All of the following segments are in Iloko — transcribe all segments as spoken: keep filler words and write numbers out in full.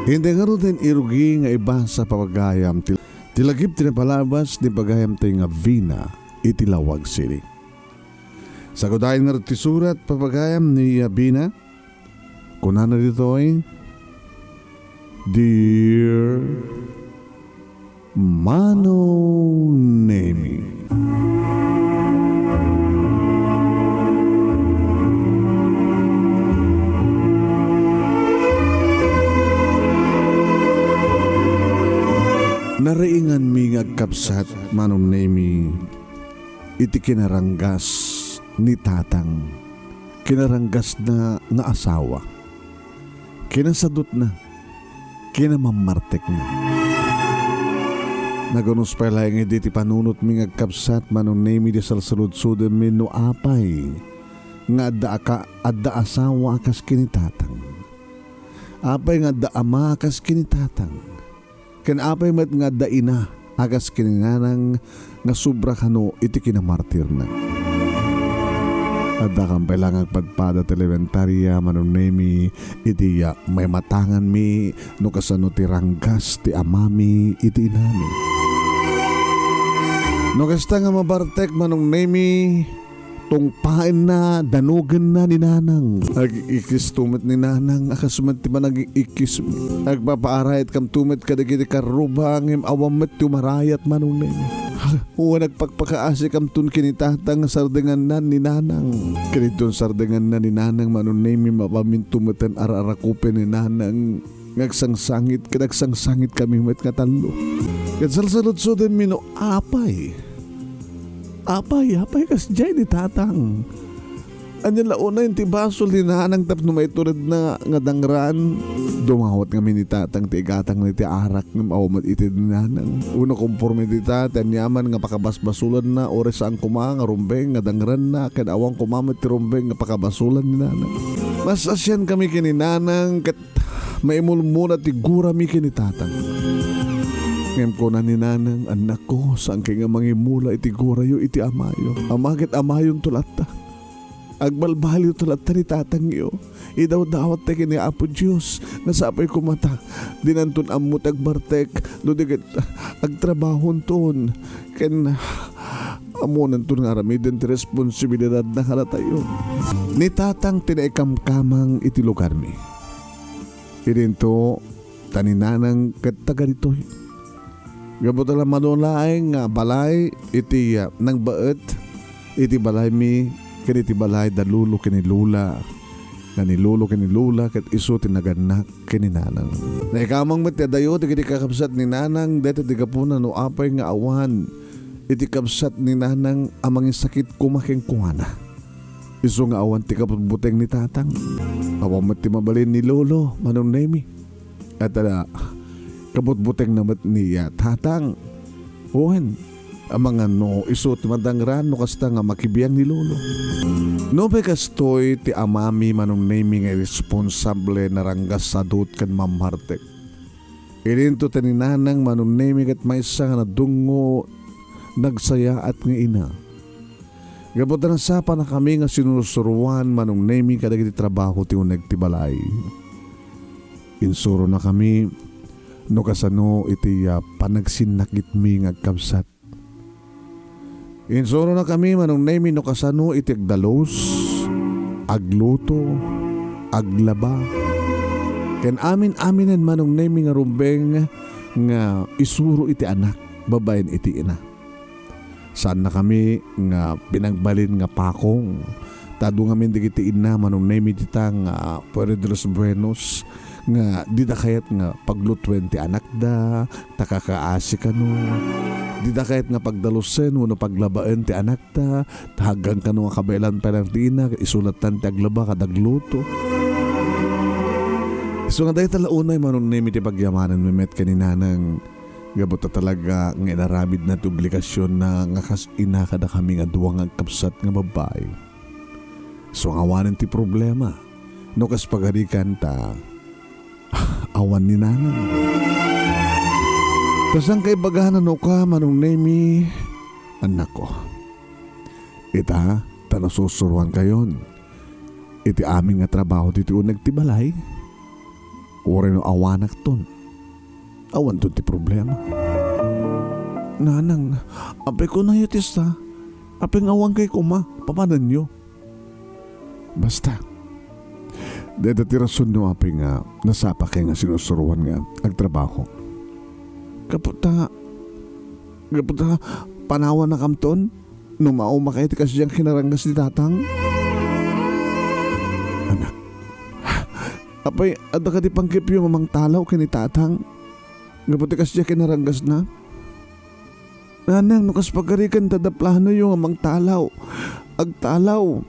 Inday ngaruden irugi nga ibasa, papagayam, ti, ti lagip ti napalabas ni pagayam tayo nga Vina iti Lawag City. Sagudayen ngarud ti surat, papagayam, ni Vina. Kunana ditoy, "Dear Manong Nemi." Nariinganmi nga agkabsat, Manong Nemi, iti kinaranggas ni Tatang. Kinaranggasna nga asawa. Kinasadutna. Kinamammartekna. Nagunus pay laeng idi ti panunotmi nga agkabsat, Manong Nemi, di salsaludsodenmi no apay nga adda aka-, adda asawa a kas ken ni Tatang. Apay nga adda ama a kas ken ni Tatang. Ken apay met nga adda ina a kas ken ni Nanang nga sobra kano iti kinamartirna. Addakan pay la nga agpadpada ti elementaria, Manong Nemi, iti, ah, maimatanganmi no kasano ti ranggas ti amami iti inami. No kasta nga mabartek, Manong Nemi, tungpaenna, danogenna ni Nanang. Ag-ikis to met ni Nanang a kas met ti panag-ikismi. Agpapaarayatkamto met kadagiti karruba ngem awan met ti umarayat, Manong Nemi. Wen, agpakpakaasikamton ken ni Tatang nga sardengannan ni Nanang. Ken inton sardenganna ni Nanang, Manong Nemi, mapaminto meten ar-arakupen ni Nanang nga agsangsangit ken agsangsangitkami met nga tallo. Ket salsaludsodenmi no apay. Apay, apay, kasdiay ni Tatang. Ania la unay ti basol ni Nanang tapno maituredna nga dangran? Dumawat ngamin ni Tatang ti igatangna iti arak ngem awan met ited ni Nanang. Wenno, komporme dita ti aniaman nga pakabasbasolanna, uray saan koma nga rumbeng nga dangranna ken awan koma met ti rumbeng nga pakabasolan ni Nanang. Masasiankami ken ni Nanang ket maimulmula ti gurami ken ni Tatang. Ngem kuna ni Nanang, "Annakko, saankay nga mangimula iti gurayo iti amayo. Ama ket amayonto latta. Agbalbaliwto latta ni Tatangyo. Idawdawatta ken ni Apo Dios. Nasapay koma ta dinanton ammo ti agbartek, no di ket agtrabahonton ken ammonanton nga aramiden ti responsibilidadna kadatayo." Ni Tatang ti naikamkamang iti lugarmi. Idinto ta ni Nanang ket taga ditoy. Gapu ta la mano laeng nga balay iti, ah, nangbaet iti balaymi ken iti balay da lolo ken ni lola, nga ni lolo ken ni lola ket isu ti nagannak ken ni Nanang. Naikamang met ti adayo dagiti kakabsat ni Nanang, dayta ti gapuna no apay nga awan iti kabsat ni Nanang a mangisakit koma kenkuana. Isu nga awan ti kabutbuteng ni Tatang. Awan met ti mabalin ni Lolo, Manong Nemi. Ket, ah, kabutbutengna met ni, ah, Tatang. Wen, amangan no isu ti madangran no kasta nga makibiang ni Lolo. Nupay kastoy ti amami, Manong Nemi, nga iresponsable, naranggas sadut ken mammartek. Idinto ta ni Nanang, Manong Nemi, ket maysa nga nadungngo, nagsayaat nga ina. Gapu ta nasapannakami nga sinursuroan, Manong Nemi, kadagiti trabaho ti uneg ti balay. Insuronakami no kasano iti, ah, panagsinnakitmi nga agkabsat. Insuronakami, Manong Nemi, no kasano iti agdalus, agluto, aglaba, ken amin-aminen, Manong Nemi, nga rumbeng nga isuro iti anak babaen iti ina. Saannakami nga pinagbalin nga pakong. Ta adu ngamin dagiti inna, Manong Nemi, dita nga, ah, puede de los buenos nga dida kayat nga paglutuen ti anakda, ta kakaasi kano. Dida kayat nga pagdalusen wenno paglabaen ti anakda, ta haggan kano nga kabaelan pay lang ti ina, isu lattan ti aglaba ken agluto. Isu nga dayta la unay, Manong Nemi, ti pagyamanenmi met ken ni Nanang. Gapu ta talaga nga inaramidna ti obligasionna nga kas ina kadakami nga dua nga agkabsat nga babbai. So, nga awanen ti problema. No kas pagarikan ta, awan ni Nanang. Ta saan ka ibagana no ka, Manong Nemi, annakko. Ita, ta nasusuroankayon iti amin nga trabaho ditoy uneg ti balay. Uray no awanakton, awanton ti problema. Nanang, apay kunayo ti sa? Apay nga awankay koma? Papanenyo? Basta, dayta ti rason no apay nga nasapakay nga sinusuroan nga agtrabaho. Gapu ta, gapu ta, panawannakamton no maumakay ti kasidiay kinaranggas ni tatang? Anak, apay, adda kadi panggepyo nga mangtalaw ken ni tatang? Gapu ti kasidiay kinaranggasna? Nanang, no kas pagarigan ta adda planoyo nga mangtalaw, agtalaw.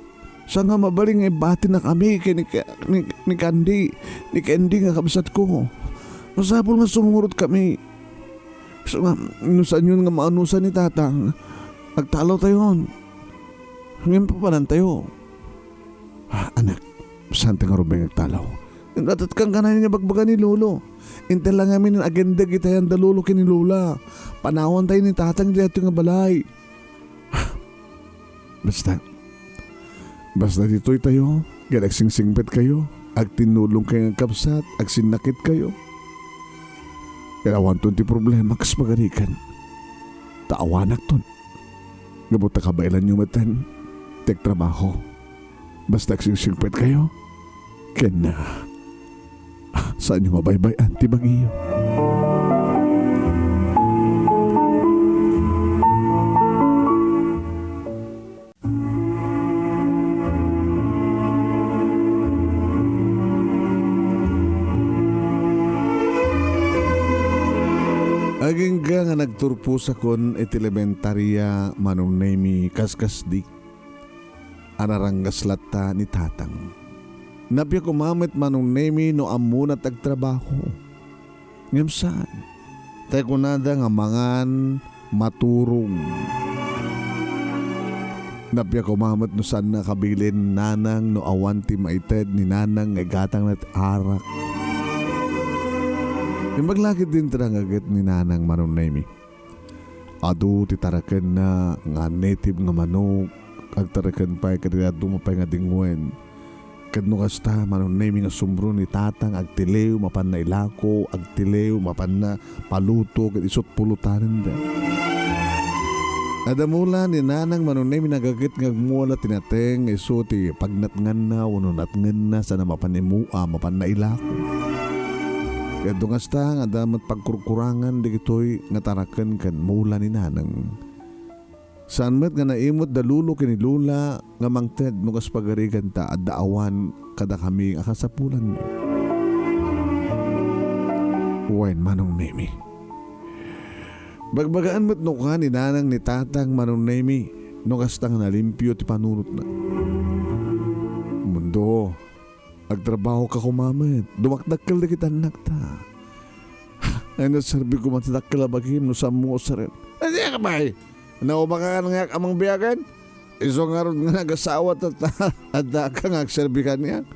Saan nga mabalin nga ibatinakami ken ni, ni, ni Candy, ni Candy nga kabsatko. Masapul nga sumungrutkami. So nga, no saanyon nga maanusan ni tatang, agtalawtayon. Ngem papanantayo? Ah, anak, saanta ngarud nga agtalaw? Natatkan kanayon nga bagbaga ni Lolo. Inter la ngamin agindeg itayan da Lolo ken ni Lola. Panawantayo ni tatang ditoy nga balay. Basta, basta ditoytayo, ket agsingsingpetkayo, agtinnulongkayo nga agkabsat, agsinnakitkayo. Ket awanton ti problema kas pagarigan. Ta awanakton. Gapu ta kabaelanyo metten ti agtrabaho. Basta agsingsingpetkayo, ken, ah, saanyo mabaybay-an ti bagiyo. Agingga nga nagturposakon iti elementaria, Manong Nemi, kaskasdi a naranggas latta ni tatang. Nappiak koma met, Manong Nemi, no ammona ti agtrabaho. Ngem saan. Ta kunada nga mangan, maturog. Nappiak koma met no saanna kabilin ni nanang no awan ti maited ni nanang nga igatangna ti arak. Imbag la ketdi ti nangaget ni nanang, Manong Nemi. Adu ti tarakenna nga native nga manok, agtareken pay kadagiti dadduma pay nga dingwen. Ket no kasta, Manong Nemi, nga sumro ni tatang, agtiliw mapanna ilako, agtiliw mapanna paluto, ket isut' pulutanenda. Adda mula ni nanang, Manong Nemi, nagaget nga agmula ti nateng, isu ti pagnatnganna wenno natngenna, saanna mapan imua, mapanna ilako. Ket no kasta, adda met pagkurkurangan dagitoy nga taraken ken mula ni nanang. Saan met nga naimut da Lolo ken ni Lola nga mangted no kas pagarigan ta adda awan kadakami a kasapulanmi. Wen, Manong Nemi. Bagbagaan met no kua ni nanang ni tatang, Manong Nemi, no kasta nga nalimpio ti panunotna. Mundo, agtrabahoka koma met. Dumakdakkel dagiti annakta. Ay, naserbi koma ti dakkel a bagim no saanmo nga usaren. Ay, diak pay. Naubakakan nga a mangbiagen? Isu ngarud nga nagasawa ta, ta, addaka nga agserbi kaniak.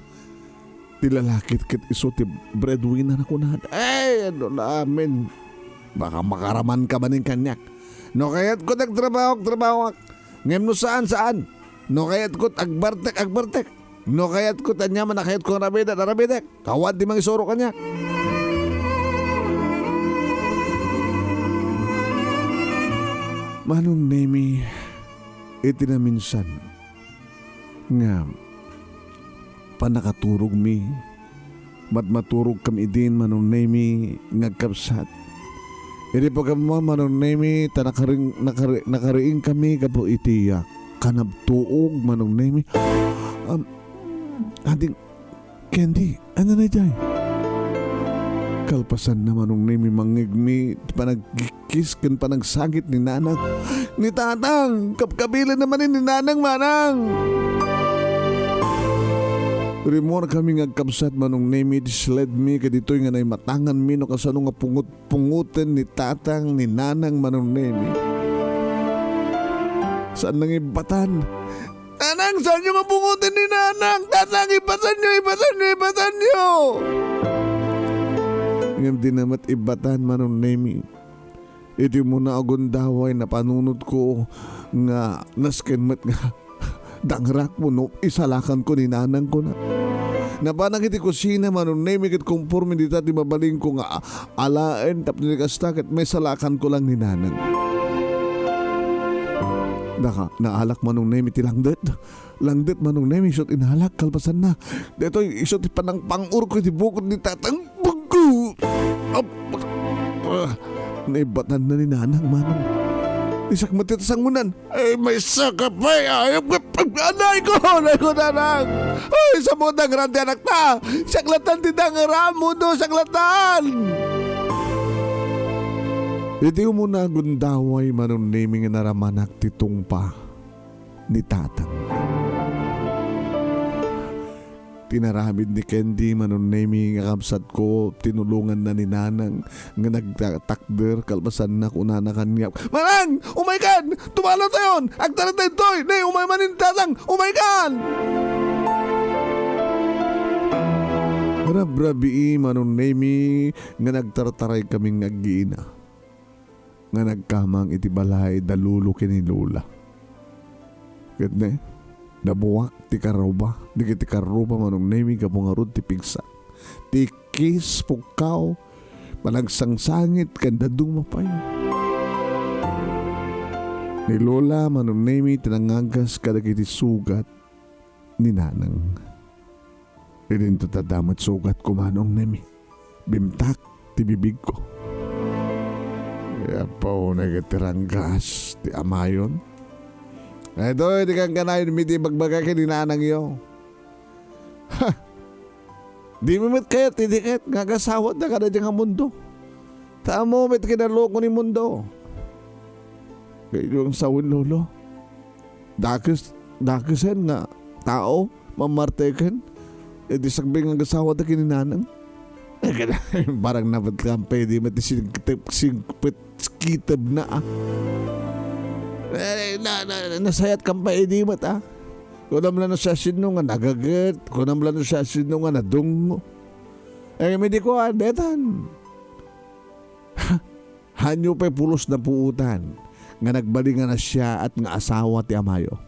Ti lalaki ket isu ti breadwinner a kunada. Ay, adu la amin. Baka makaramanka manen kaniak. No kayatko ti agtrabaho, agtrabahoak. Ngem no saan, saan. No kayatko ti agbartek, agbartek. No kayatko ti aniaman a kayatko nga aramidak, aramidak. Awan ti mangisuro kaniak. Manong Nemi, iti naminsan nga pannakaturogmi, matmaturogkami idin, Manong Nemi, nga agkabsat. Idi pagkamma, Manong Nemi, ta nakaring-, nakari-, nakariingkami gapu iti, ah, kanabtuog, Manong Nemi. Um, ading, Candy, ania daydiay? Kalpasanna, Manong Nemi, mangngegmi ti panagkikkis ken panagsagit ni nanang. Ni tatang, kabkabilanna manen ni nanang, manang. Rimmuarkami nga agkabsat, Manong Nemi, ti siledmi kaditoy nga naimatanganmi no kasano nga pungot-pungoten ni tatang ni nanang, Manong Nemi. Saan nga ibbatan. Nanang, saanyo nga pungoten ni nanang? Tatang, ibatanyo, ibatanyo, ibatanyo! Ngem dina met ibbatan, Manong Nemi. Iti umuna a gundaway, napanunotko nga nasken met nga dangrakmo no isalakanko ni nanang, kuna. Napanak iti kusina, Manong Nemi, ket konforme dita ti mabalinko nga alaen tapno di kasta ket maisalakanko lang ni Nanang. Daka, naalak, Manong Nemi, ti langdet. Langdet, Manong Nemi, isu ti inalak, kalpasanna. Daytoy, isu ti panangpang-urko iti bukod ni Tatang. Buggo! Ap-, ah, naibatanna ni Nanang, Manong. Isak met iti sangunan. Ay, maysa ka pay, ayop ka, anay ko, anay ko, Nanang. Ay, sa mo, dangeran ti anak ta. Saklatan ti dangeran mo, do, saklatan. Iti umuna a gundaway, Manong Nemi, nga naramanak ti tungpa ni Tatang. Tinaramid ni Candy, Manong Nemi, nga kabsatko, tinulonganna ni Nanang nga nagtatakder, kalpasanna, kunana kaniak, "Manang! Umaykan! Tumalaw tayon! Agtaratayon toy! Ne, umay manen Tatang! Umaykan!" Rabrabii, Manong Nemi, nga nagtartaray kami nga aggiina. nga nagkamang iti balay da Lolo ken ni Lola. Ket ne, nabuak ti karruba, dagiti karruba, Manong Nemi, gapu ngarud ti pigsa. Ti kis, pukkaw, panagsangsangit, ken dadduma pay. Ni Lola, Manong Nemi, ti nangagas kadagiti sugat ni Nanang. Idinto ta damot sugatko, Manong Nemi. Bimtak ti bibigko. Apo, nagtiranggas ti amayon. Ay, doy, di kang kanayon, midi bagbaga ken ni Nanangyo. Ha! Di mi met kayat, idi ket nga agasawat da kada dyan nga mundo. Ta ammo met kinaloko ni mundo. Kayo ang sawin, Lolo. Dakes, dakesen nga tao, mamarteken. Iti sakbay nga agasawa da ken ni Nanang. Eh, kada, parang nabat ka, pwede mo ti singkitep, singpet, skitep na, ah. Eh, na, na, nasayat ka pa, edi mo, ah. Kunam lang siya sino nga nagaget, kunam lang siya sino nga nadungo. Eh, kami di ko, ah, detan. Hanyo pay pulos napuotan nga nagbalin nga nasiaat nga asawa ti amayo.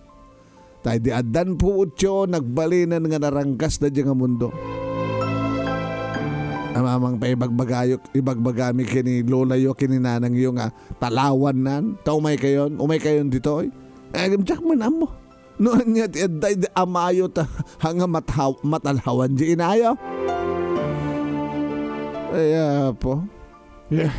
Ta idi addan puotyo, nagbalinen nga naranggasda dyan nga mundo. Amamang pay ibagbagayo, ibagbagami ken ni lolayo, ken ni nanangyo nga talawannan, ta umaykayon, umaykayon ditoy. Agimsiak man ammo. No ania ti adda idi amayo ta, ha nga mathaw-, matalhawan di inayo. Ay, apo. Yeah.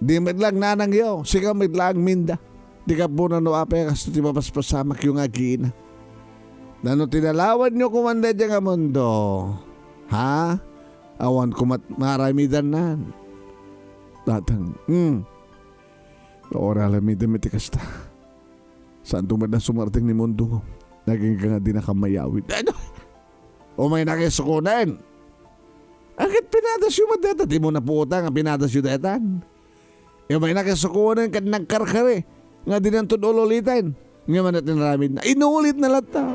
Di met lang nanangyo, sika met lang minda. Di ka puna no apay kasto ti mapaspasamakyo nga agina. Nano tinalawanyo kuman daydiay nga mundo? Ha? Awan kumat maramidannan. Tatang, hmm. Ora alamidem iti kasta. Saanto met a sumardeng ni mundo. Naging ka nga di nakamayawid. Ano? Umaynak isukunen. Agit pinadasyo met deta, di mo napuota nga pinadasyo detan. Umaynak isukunen ket nagkarkari nga dinanton ululiten. Nga man at inaramid na, inulit na latta.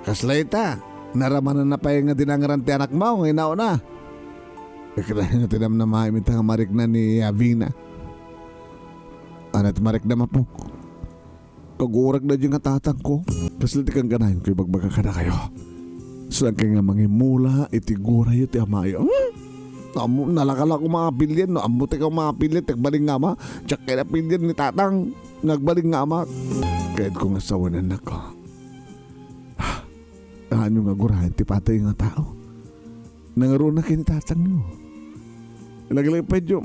Kasla ita, naramanan na pay nga dinangeran ti anak mo, nga inauna. Ikla nga tinamnamaem ita nga marikna ni Avina. Anat marikna mapok. Kagurak na di nga tatangko. Kasla ti kangganayonko ibagbaga kadakayo. Saan kay nga mangimula iti gurayo ti amayo? Hmm? Ammo, nalakalako mapilian, no? Ammo ti ka mapilian, ti agbalin nga ama. Diak kay napilian ni tatang, nga agbalin nga ama. Kayat ko nga sawanan ako. Ano nga gurayan ti patay nga tao? Nangaruna ken ni tatangyo. Laglagipenyo,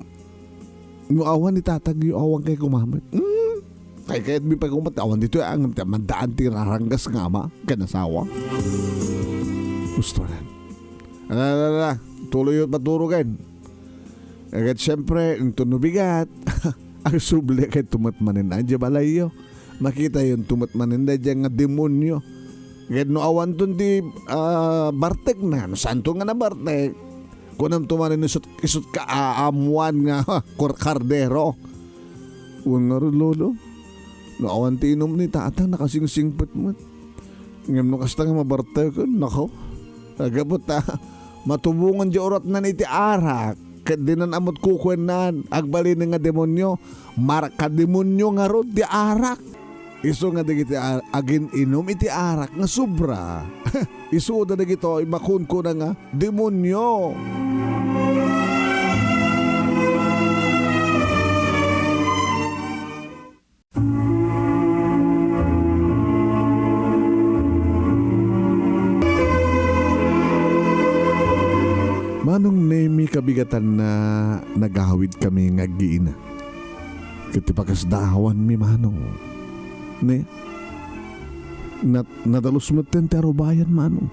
no awan ni tatangyo, awan kay kumamet. Hmm? Kay kayat mi pay kumat, awan dito ang mandaan ti raranggas nga ama, ken asawa. Gusto na. Ala, ala, ala. Tuloy yun, paturugan. Agad siyempre, ito no bigat. Ang subli kay tumat manen, ay, di balayyo. Makita yun, tumat manen, da dyan nga demonyo. Kaya no awan ton di, ah, bartek na, no santo nga na bartek. Kunam tumanen isut, isut ka aamuan nga, ha, kor-, kardero. Wan nga ro, lolo. No awan ti inum ni tatang, nakasingsingpet met. Ngem no kasta nga mabartek, nako. Agabot ta, matubungan di uratnan iti arak. Ket dinan amot kukuennan, agbalin nga demonyo. Marka demonyo nga ro, di arak. Isu nga dagiti a-, agin-inum iti arak nga sobra, isuda dagitoy makunkuna nga demonio. Manong Nemi, kabigatanna, nagawidkami nga aggiina. Ket ti pakasdawanmi, Manong, ne, nat-, nadalus metten ti arubayan, Manong.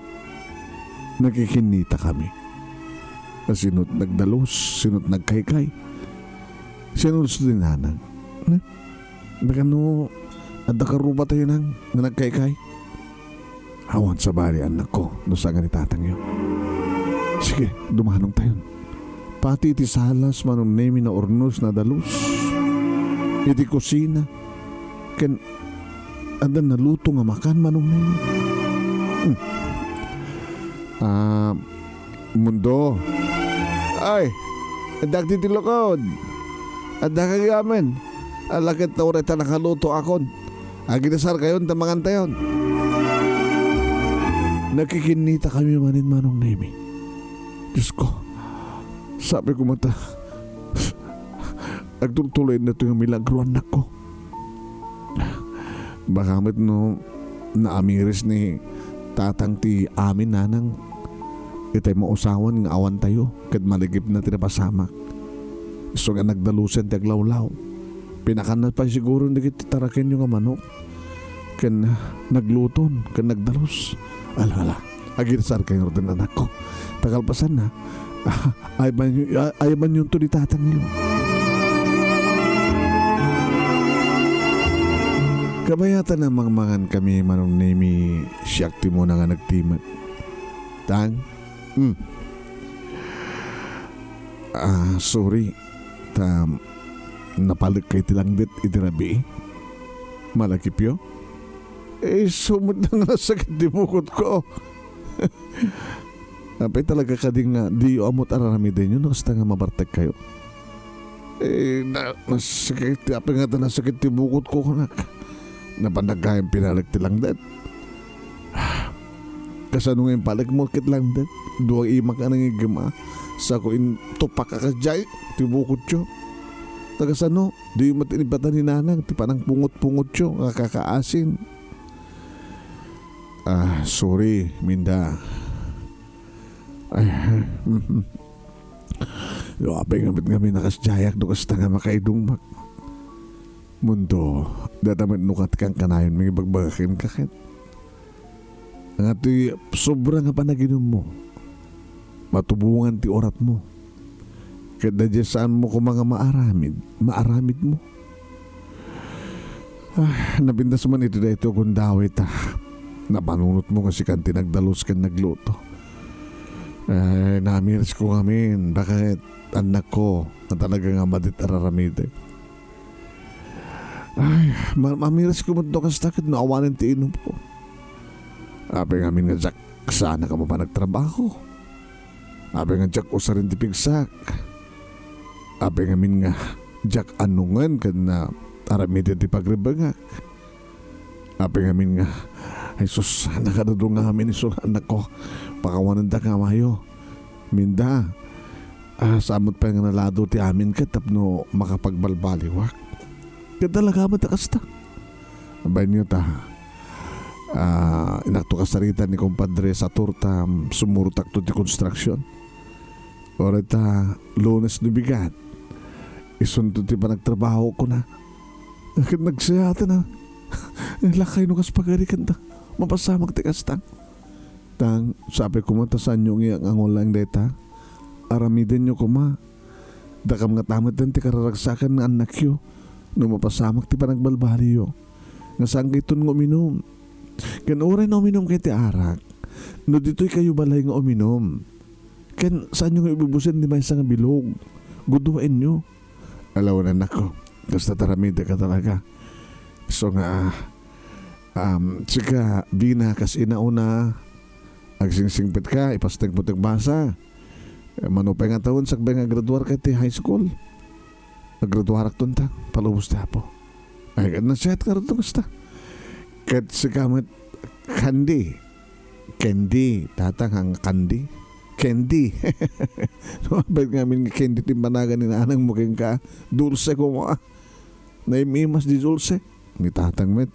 Nakikinitakami. Sino't nagdalus, sino't nagkaykay. Sino't ti nanang, ne? Bakano, adda karubatayo nang nga nagkaykay? Awan sabali, annakko, no saan nga ni tatangyo. Sige, dumanongtayon. Pati iti salas, Manong Nemi, naurnos, nadalus. Iti kusina. Ken, adda naluto nga makan, Manong Nemi. Hmm. Ah, Mundo. Ay, adda ditoy lukod. Adda kagamin. Ala ket ta uray ta nakaluto akon. Agidasarkayon ta mangantayon. Nakikinitakami manen, Manong Nemi. Diyos ko, sabi ko mata, agtultuloy na ito nga milagro, annakko. Baka met no naamiris ni tatang ti amin, nanang, itay mausawan nga awantayo ket maligipna ti napasamak. Isu nga nagdalusen ti aglawlaw. Pinakanna pay siguro dagiti tarakenyo nga manok ken nagluton ken nagdalus. Ala, ala. Agirsar kayo rin, anakko. Ta kalpasanna, ah, aybanyo, ah, ayabanyonto di tatangyo. Kabayatan a mangmangan kami, Manong Nemi, siak ti muna nga nagtimek. Tang? Hmm. Ah, sorry. Ta, napalek kay ti langdet iti rabii. Malakipyo? Eh, sumud nga nasakit ti bukod ko. Apay talaga kadi nga diyo amot araramidenyo no kasta nga mabartek kayo? Eh, na, nasakit, apay nga ta nasakit ti bukod ko, kunak. Napan nagkayang pinalek ti langdet. Kasano nga impalek mo ket langdet? Dua imak a nangigema. Sako intupak a kadiay ti bukod yo. Ta kasano? Di met inibatan ni nanang ti panangpungot-pungot yo nga kakaasin. Ah, sorry, Minda. Ay, yo, apay nga met ngamin a kasdiayak no kasta nga makaidongmak. Mundo, data met no kat kankanayon mangibagbaga kenka ket. Nga ti sobra nga panaginummo, matubongan ti uratmo. Ket daydiay saanmo koma nga maaramid, maaramidmo. Ah, napintas man iti daytoy gundaway ta napanunotmo nga sikan ti nagdalus ken nagluto. Ay, namiris ko ngamin, bakit, annakko, nga talaga nga madit araramidek. Ay, ma-, mamiris ko met no kasta ket no awanen ti inumko. Apay ngamin nga diak saanak a mapan agtrabaho. Apay nga diak usaren ti pigsak. Apay ngamin nga diak anungen ken, ah, aramiden ti pagrebengak. Apay ngamin nga, ay sus, nakadudungamin isu, annakko, pakawanenda nga mayo. Minda, ah, samot pay nga nalado ti amin ket tapno makapagbalbaliwak. Ket talaga met a kasta. Bainyo ta, ah, inakto kasarita ni Compadre Satur ta, um, sumurotakto ti konstruksion. Uray ta Lunes no bigat, isunto ti panagtrabaho, kuna. Ket nagsayaten a. Lakay no kas pagariken ta. Mapasamak ti kasta. Tang, sapay koma ta saanyo nga angulaeng dayta. Aramidenyo koma. Dakam nga tametten ti kararagsakan nga annakyo no mapasamak ti panagbalbaliyo. Nga saan kayton nga uminum. Ken uray no uminum kay ti arak, no ditoy kayo balay nga uminum. Ken saanyo nga ibubusen ti maysa nga bilog. Guduaenyo. Alaw, annakko. Kasta taramidek a talaga. So nga, um, sika, Bina, kas inauna, agsingsingpet ka, ipastengmo ti basa. Eh, mano pay nga tawen, sakbay nga agraduar ka ti high school. Agraduarak ton ta, palubos ti Apo. Ay, nasayat ka ron to, kasta. Ket sika met, Candy. Candy, tatang, ang Candy. Candy. Mabalin ngamin nga Candy ti panagan ni nanangmo kenka. Dulce koma. Naim-imas di Dulce. Ni tatang met,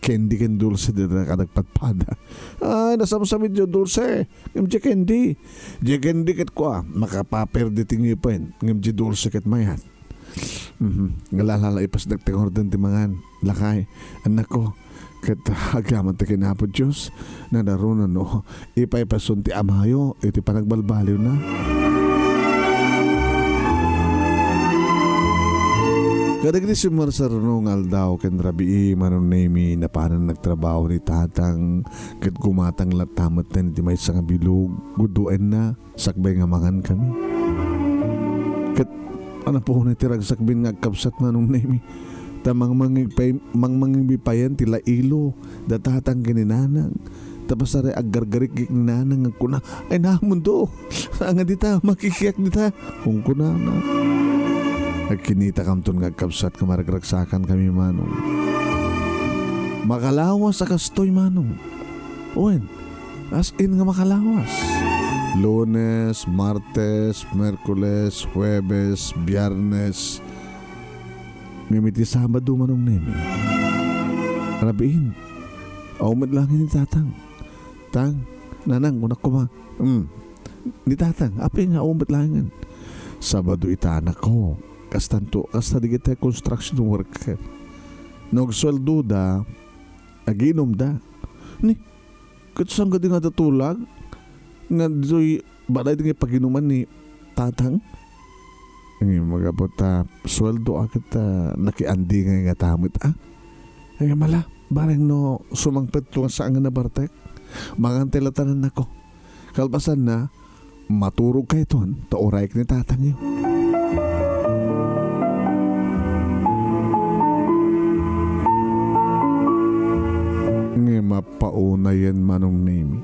Candy ken Dulce, dida kadagpatpada. Ay, nasamsam idiay Dulce. Ngem diay Candy. Diay Candy ket kua, makapaperdi ti ngipen. Ngem diay Dulce ket mayat. Mhm. Nga lalala, ipasdak ti orden ti mangan. Lakay, annakko, ket agyamanak ken Apo Dios, nadarunan no ipaipason ti amayo iti panagbalbaliwna. Kadagiti simmarsarno nga aldaw ken rabii, Manong Nemi, napanan nagtrabaho ni tatang, ket gumatang latta metten ti maysa nga bilog, guduenna. Sakbay nga mangan kami. Ket anapo unay ti ragsakbin nga agkabsat, Manong Nemi. Ta mangmangig pay-, mangmangigbi payen ti lailo, da tatang ken ni nanang. Ta pasaray aggargarikgik ni nanang nga kuna, "Ay, namunto! Saan nga dita? Makikiak dita!" Kunkunana. Agkinitakamton nga agkabsat nga maragragsakan kami, Manong. Makalawas a kastoy, Manong. Wen, as in nga makalawas. Lunes, Martes, Miyerkules, Huwebes, Biyernes. Ngem iti Sabado, Manong Nemi, rabiin. Aw met laeng ni tatang. Tang, nanang, kunak koma. Hmm. Ni tatang, apay nga aw met laengen? Sabado ita, anakko. Kastanto, kasta dagiti construction worker. No agsueldoda, agiinumda. Ni, ket saan kadi nga tulag? Nga ditoy balay ti nga paginuman ni tatang? Ngem gapu ta sueldo a ket, ah, nakiandi nga nga tamet, ah. Ay, mala, bareng no sumangpet to nga saan nga nabartek. Mangantay latta, annakko. Kalpasanna, maturog kayton ta urayek ni tatangyo. Ngem mapaunayen, Manong Nemi.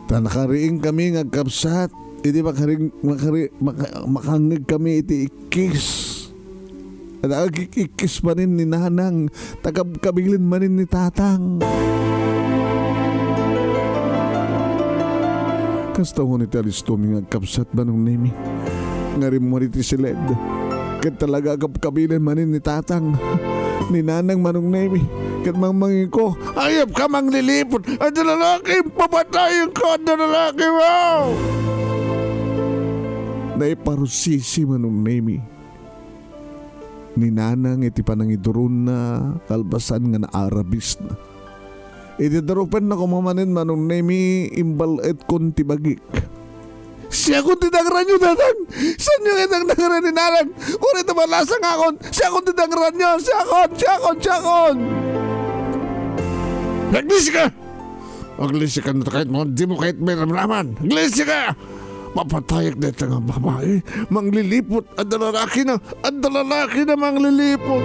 Ta nakariing kami nga agkabsat, idi makari-, makari-, maka-, makangngeg kami iti ikkis. Ket agik-ikkis manen ni nanang, ta kabkabilen manen ni tatang. Kasta unay ti alistomi nga agkabsat, Manong Nemi, nga rimmuar iti siled. Ket talaga kabkabilen manen ni tatang, ni nanang, Manong Nemi. Ket mangmangiko, "Ayabka, mangliliput! Adda lalaki! Papatayenka! Adda lalaki! Wow!" Naiparsisi, Manong Nemi, ni nanang iti panangiduronna kalpasan nga naarabisna. Iti darupenna koma manen, Manong Nemi, imbal-etkon ti bagik. "Siakon ti dangranyo, tatang! Saanyo nga idangdangran ni nanang? Uray ta malasa nga akon! Siakon ti dangranyo! Siakon! Siakon! Siakon!" "Aglisika! Aglisika no ta kayatmo, dimo kayat mairamraman! Aglisika! Papatayek dayta nga babai! Mangliliput! Adda lalakina! Adda lalakina mangliliput!"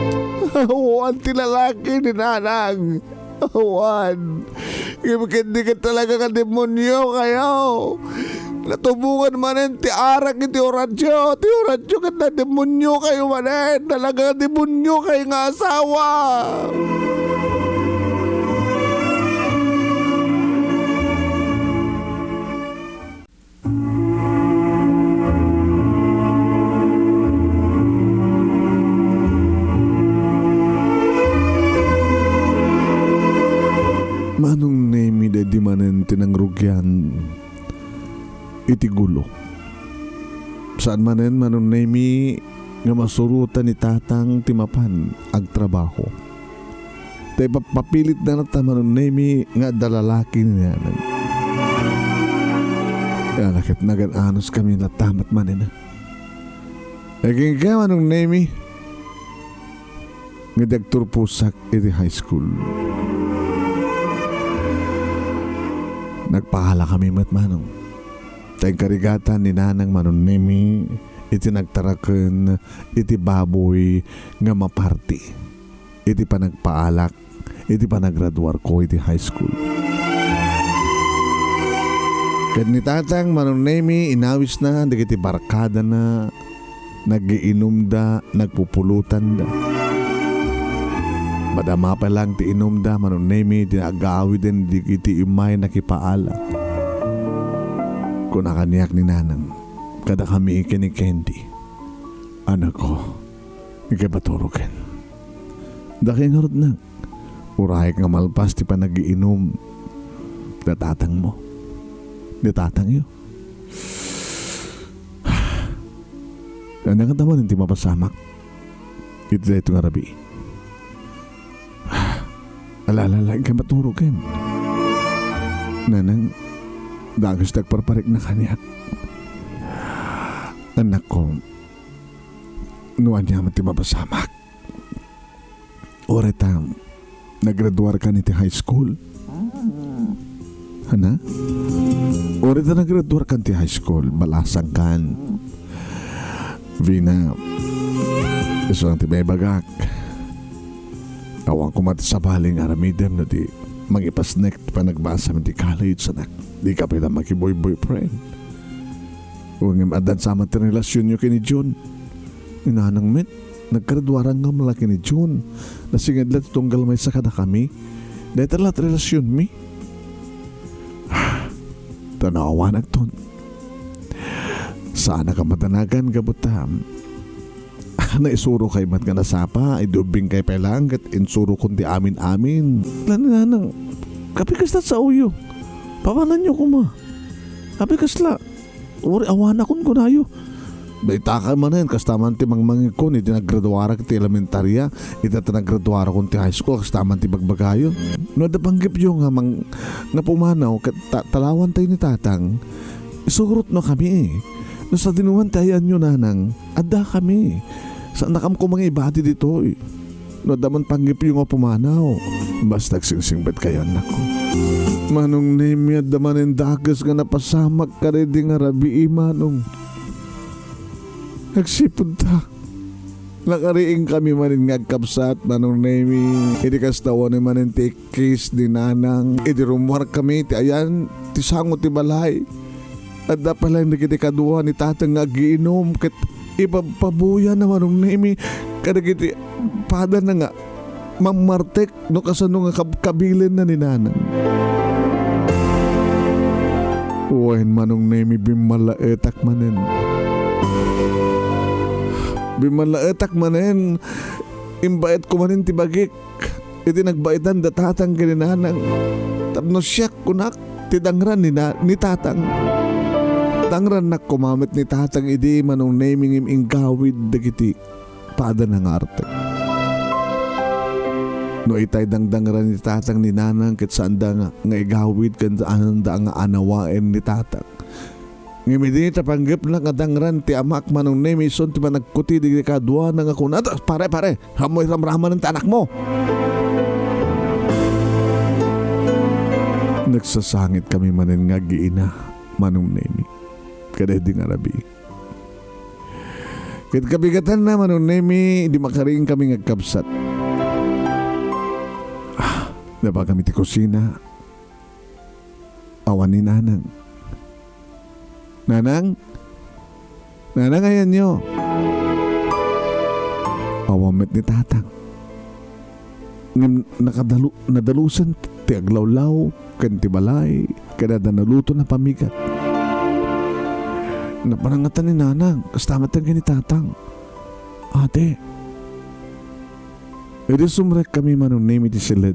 Awan ti lalaki ni nanang. Awan. Ngem ket di ket talaga nga demonio kayo. Natubongan manen ti arak iti oradyo. Ti oradyo ket nademonio kayo manen. Talaga nga demonio kayo nga asawa. Manong Nemi, daydi manen ti nangrugian iti gulo. Saan manen, Manong Nemi, nga masurotan ni tatang ti mapan agtrabaho. Ta ipapapilitna latta, Manong Nemi, nga adda lalaki ni nanang. Ala ket nagan-anos kami latta met manen. Agingga, Manong Nemi, nga di agturposak iti high school. Nagpaala kami met, Manong. Ta inkarigatan ni nanang, Manong Nemi, iti nagtaraken iti baboy nga maparti iti panagpaalak iti panagraduarko iti high school. Ket ni tatang, Manong Nemi, inawisna dagiti barkadana, nagiinumda, nagpupulotanda. Madama pay laeng ti inumda, Manong Nemi, ti agawiden dagiti immay nakipaala. Kuna kaniak ni Nanang, kadakami ken ni Candy, "Anakko, ikay maturoken. Dakay ngarud, nak. Urayek nga malpas ti panagiinum da tatangmo, da tatangyo." Ania nga damon ti mapasamak iti daytoy nga rabii? Ala, ala, ala, ikay maturoken. Nanang, dakes ti agparparikna kaniak. Anakko, no ania met ti mapasamak, uray ta naggraduarkan iti high school. Ana? Uray ta naggraduarkan ti high school, balasangkan. Vina, isu lang ti maibagak. Awan koma ti sabali nga aramidem no di mangipasnek ti panagbasam iti college, anak. Dika pay la makiboy-boyfriend. Ngem addan sa met ti relasionyo ken ni Jun. Ni Nanang met, naggraduaran nga mala ken ni Jun. Nasinged la ti tunggal maysa kadakami. Dayta la ti relasionmi. Ta no awanakton, saanak a madanagan gapu ta naisurokay met nga nasapa, idi ubbingkay pay laeng ket insurokon ti amin-amin. Lan, Nanang, apay kasla saoyo? Papananyo koma. Apay kasla? Uray awanakon kunayo. Dayta kay manen, kasta man ti mangmangegkon iti naggraduarak iti elementaria, ita ta naggraduarakon ti high school, kasta man ti bagbagayo. No adda panggepyo nga mang-, nga pumanaw ket ta-, talawantayo ni Tatang, isurotnokami. No sadinoman ti ayanyo, Nanang, addakami. Saannakami koma nga ibati ditoy. No adda man panggepyo nga pumanaw, basta agsingsingpetkayo, annakko. Manong Nemi, adda manen dakes nga napasamak kadaydi nga rabii, Manong. Agsipud ta, nakariingkami manen nga agkabsat, Manong Nemi. Idi kasta, awan manen ti ikkis ni Nanang. Idi rummuarkami, ti ayan ti sango ti balay. Adda pay laeng dagiti kadua ni Tatang nga agiinum ket ipabpabuyana, Manong Nemi, kadagiti padana nga mammartek no kasano nga kab-, kabilinna ni Nanang. Wen, Manong Nemi, bimmalaetak manen. Bimmalaetak manen. Imbaetko manen ti bagik iti nagbaetan da Tatang ken ni Nanang. Tapno siak, kunak, ti dangran ni na-, ni Tatang. Dangrannak koma met ni Tatang idi, Manong Nemi, ngem inggawid dagiti padana nga artek. No itay dangdangran ni Tatang ni Nanang ket saanda nga, nga igawid ken saanda nga anawaen ni Tatang. Ngem idi ta panggepna nga dangran ti amak, Manong Nemi, isun ti panagkuti dagiti kaduana nga kuna, "Pare, pare, ammoy ramramanen ti anakmo." Nagsasangitmi manen nga agiina, Manong Nemi, kadaydi nga rabii. Ket kabigatanna, Manong Nemi, idi makariingkami nga agkabsat. Ah, nabagami ti kusina. Awan ni Nanang. "Nanang? Nanang, ayanyo?" Awan met ni Tatang. Ngem nakadalu-, nadalusen ti aglawlaw ken ti balay, ken adda nalutona pamigat. Napanangatan ni Nanang, kasta met ken ni Tatang. Ate, idi sumrekkami, Manong Nemi, iti siled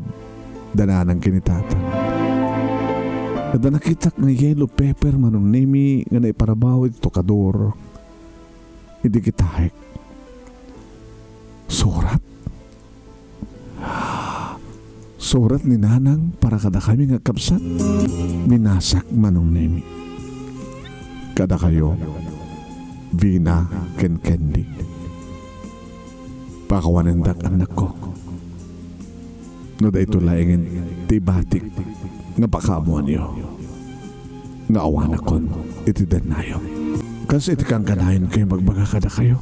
da Nanang ken ni Tatang, adda nakitak nga yellow paper, Manong Nemi, nga naiparabaw iti tukador. Idi kitaek, surat. Surat ni Nanang para kadakami nga kabsat. Binasak, Manong Nemi. Kadakayo, Vina ken Candy. Pakawanendak, annakko. No daytoy laengen ti ibatik nga pakaammoanyo nga awanakon iti dennayo. Kas iti kankanayon kayo magbaga kadakayo.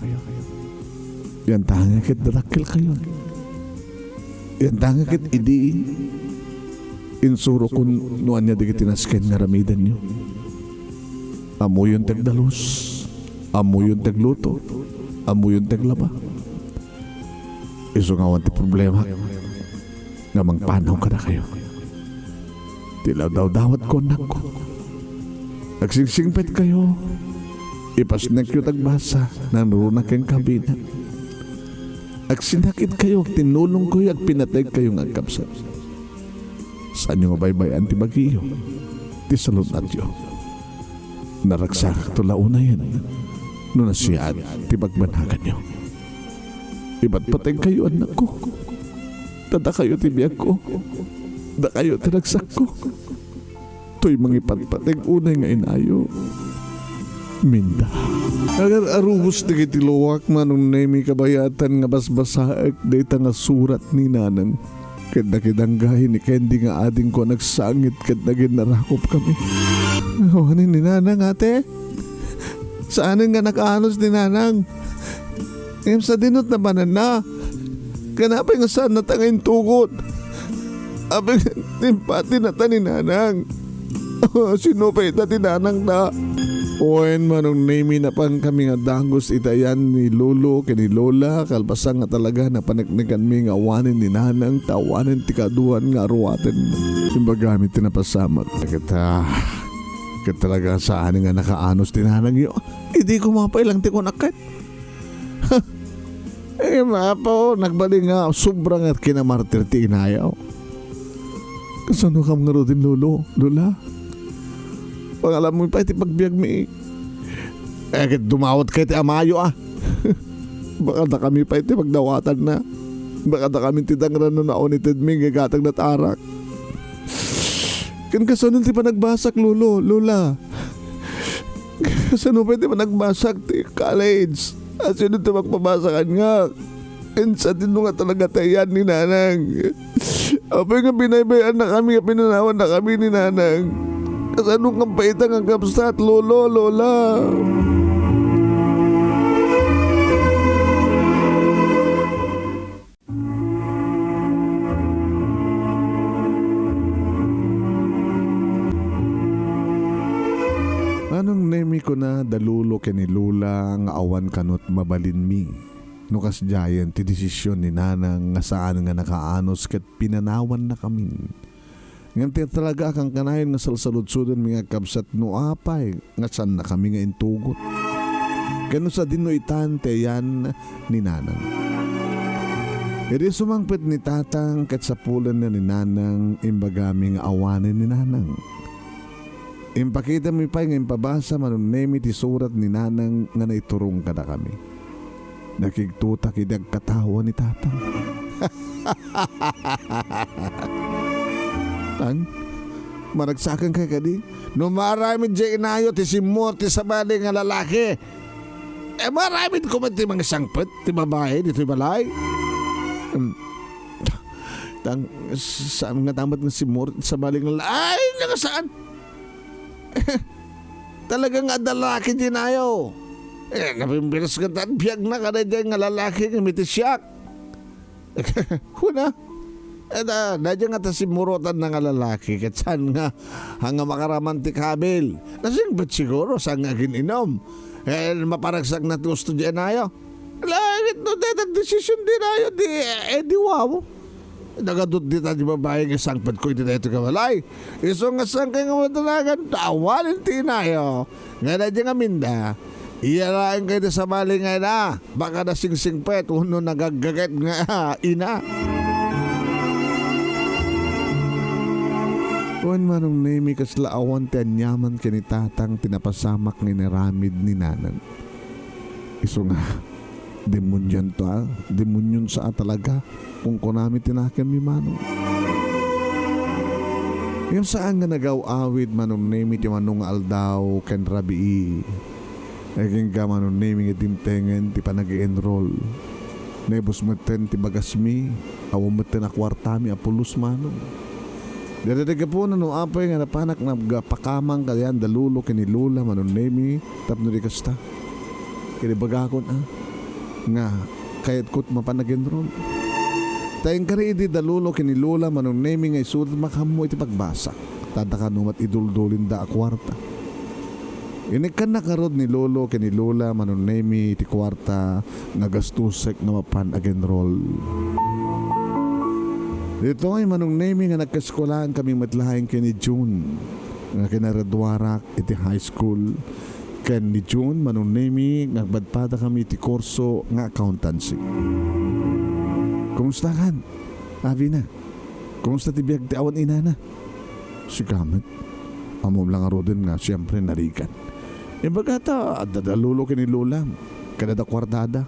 Yantangek ket dadakkelkayon. Yantangek ket idi insurokon no ania dagiti nasken nga aramidenyo. Ammoyon ti agdalus, ammoyon ti agluto, ammoyon ti aglaba. Isu nga awan ti problema. a mangpanaw kadakayo. Ti lawdawdawatko, annakko. Agsingsingpetkayo, ipasnekyo ti agbasa, nangruna ken kabina. Agsinakitkayo, agtinnulongkayo, agpinategkayo nga agkabsat. Saanyo nga baybay-an ti bagiyo, ti salun-atyo. Naragsakakto la unayen no nasiaat ti bagbanaganyo. Ipatpategkayo, annakko. Ta dakayo ti biagko. Dakayo ti ragsakko. Toy mangipatpateg unay nga inayo. Minda. Agar-arubos dagiti luak, Manong Nemi, kabayatan nga basbasaek dayta nga surat ni Nanang. Ket nakidanggahi ni Candy nga adingko a nagsangit ket naginnarakopkami. Awanen ni Nanang, ate. Saanen nga nakaanus ni Nanang. Ngem sadino ti nabananna? Ken apay nga saannata nga intugot? Apay nga impati nata ni Nanang? Sino pay ita ti nanangta? Wen, Manong Nemi, napankami nga dagus iti ayan ni Lolo ken ni Lola, kalpasan nga talaga napaneknekanmi nga awanen ni Nanang ta awanen ti kaduan nga aruaten. Imbagami ti napasamak. Ket, ah, ket talaga saan nga nakaanus ti nanangyo. Idi kumapay lang ti kunak ket. Eh, mapo, nagbalin nga sobra nga kinamartir ti inayo. Kasano kam ngaruden, Lolo, Lola? Pangalammi pay ti pagbiagmi. Eh, ket dumawat kay ti amayo, ah. Baka dakami pay ti pagdawatanna. Baka dakami ti dangrana no naunitedmi nga igatangna ti arak. Ken kasano ti panagbasak, Lolo, Lola? Kasano pay ti panagbasak ti college? Asino ti magpabasa kaniak? Insa ti no nga talaga ti ayan ni Nanang? Apay nga binaybay-annakami nga pinanawannakami ni Nanang? Kasano kam pay ita nga kabsat, Lolo, Lola? Manong Nemi, kuna da Lolo ken ni Lola nga awan kano ti mabalinmi no kasdiayen ti desisyon ni Nanang nga saan nga nakaanus ket pinanawannakamin. Ngem ti talaga a kankanayon nga salsaludsodenmi nga agkabsat no apay nga saannakami nga intugot. Ken no sadino itan ti ayan ni Nanang. Idi sumangpet ni Tatang ket sapulenna ni Nanang, imbagami nga awanen ni Nanang. Impakitami pay nga impabasa, Manong Nemi, ti surat ni Nanang nga naiturong kadakami. Nakigtutak idi agkatawa ni Tatang. Tang, maragsakan kay kadi? No maaramid diay inayo ti simmur ti sabali nga lalaki, eh, maaramid koma ti mangsangpet ti babai ditoy balay. Hmm. Tang, saan nga damat nga simmur ti sabali nga lalaki? Ay, nga saan? Talaga nga adda lalaki diay inayo. Eh, napimpiles nga ta biagna kadaydiay nga lalaki nga mitisiak. Kuna? Eh, da, daydiay nga ta simmurotanna nga lalaki, ket saan nga, nga makaraman ti kabil. Nasingpet siguro, saan nga agin-inom. Eh, maparagsakna ti usto diay inayo. Langit no deta desisyon diay inayo, di, eh, di wow. Nagadut dita ti babai nga sangpetko iti daytoy nga balay. Isu nga sangkay nga madanagan, ta awanen ti inayo. Nga daydiay nga minda, iya laeng kay ti sabali nga ina, baka nasingsingpet wenno nagaggaget nga ina. Wen, Manong Nemi, kasla awan ti aniaman ken ni Tatang ti napasamak nga inaramid ni Nanang. Isu nga, "Demonionto a, demonionsa a talaga," kunkunami ti nakemmi, Manong. Ngem saan nga nagaw-awid, Manong Nemi, ti mano nga aldaw ken rabii. Agingga, Manong Nemi, nga dimtengen ti panag-enroll. Naibus metten ti bagasmi, awan metten a kuartami a pulos, Manong. Dayta ti gapuna no apay nga napanak nagpakamang kadayan da Lolo ken ni Lola, Manong Nemi, tapno di kasta. Ket ibagakon, ah, nga kayatko ti mapan ag-enroll. Ta inkari idi da Lolo ken ni Lola, Manong Nemi, nga isurat makammo iti pagbasa. Ta adda kano met iduldulinda a kuarta. Inikkannak ngarud ni Lolo ken ni Lola, Manong Nemi, ti kuarta nga gastosek nga mapan ag-enroll. Ditoy, Manong Nemi, nga nagkaeskuelaan kami met laeng ken ni June, nga kinaraduarak iti high school, ken ni June, Manong Nemi, nga agpadpadakami iti kurso nga accountancy. "Kumusta kan?" abina. "Kumusta ti biag ti awan inana?" "Sika met. Ammom la ngaruden nga siempre narigat." Imbagata, adda da lolo ken ni lola, ket adda kuartada.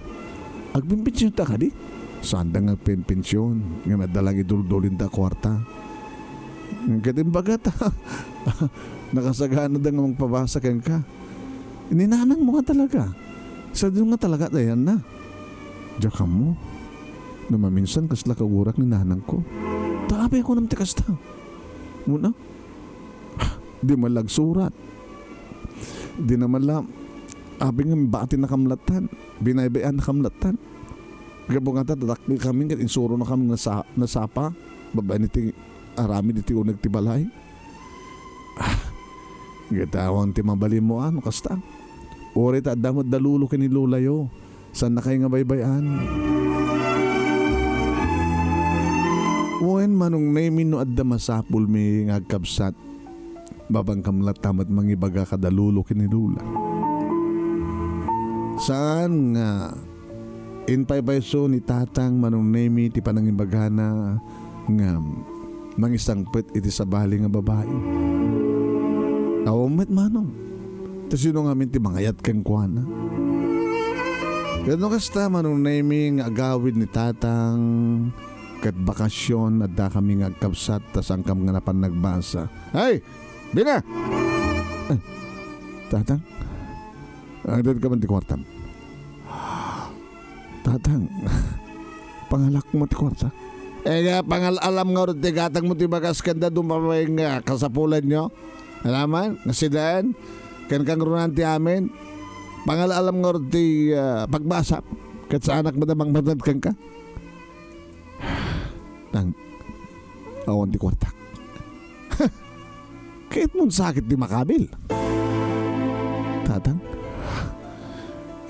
"Agpenpensionta kadi?" "Saanda nga agpenpension, ngem adda lang iduldulinda a kuarta." Ket imbagata, nakasaganada nga mangpabasa kenka. Ni nanangmo nga talaga. Sadino nga talaga dayanna? Diak ammo. No maminsan, kasla kagurak ni nanangko. Ta apay a kunam ti kasta? Muna, di man la agsurat. Di na man la, apay nga bati na kamlatan. Binaybay-an na kamlatan. Gapu nga ta, dadakkel kami, ket insuro na kami nasa-, nasapa. Babaen iti aramid iti uneg ti balay. Ah, ket awan ti mabalinmo, a, no kasta. Uray ta adda met da lolo ken ni lolayo, saannakayo nga baybay-an. Wen, Manong Nemi, no adda masapulmi nga agkabsat, babangkam latta met mangibaga kada lolo ken ni lola. Saan nga Impaypayso ni Tatang Manong Nemi ti panangibagana nga mangisangpet iti sabali nga babai. Awan met, Manong. Ta sino ngamin ti mangayat kenkuana? Ket no kasta, Manong Nemi, nga agawid ni Tatang, ket bakasyon, addakami nga agkabsat, ta saankam nga napan nagbasa. Ay! Bina! Eh, Tatang? Agdadka man ti kuartam. Tatang, pangalakmo ti kuarta? Ega, pangal-alam ngarud ti gatangmo ti bagas ken dadduma pay nga kasapulanyo. Alaman, nga siden, ken kangrunan ti amin. Pangal-alam ngarud ti, ah, pagbasa. Ket saanak met a mangmangted kenka. Tang, awan ti kuartak. Kayatmon sakit ti makabil? Tatang?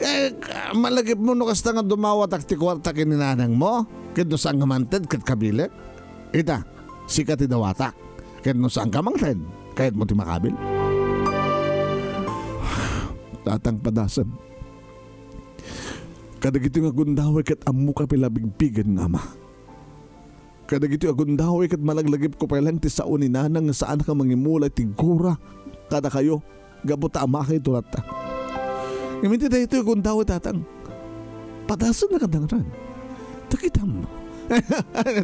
Eh, malagipmo no kasta nga dumawatak ti kuarta ken ni nanangmo? Ket no saan nga mangted ket kabilek? Ita, sika ti dawatak. Ket no saan ka mangted, kayatmo ti makabil? Tatang, padasem. Kadagitoy nga gundaway ket ammoka pay la bigbigen nga ama. Kadagitoy a gundaway ket malaglagipko pay laeng ti sao ni nanang nga saanak a mangimula iti gura kadakayo gapu ta amakayto latta. Ngem iti daytoy a gundaway, Tatang, padasenna kadangran. Ta kitam.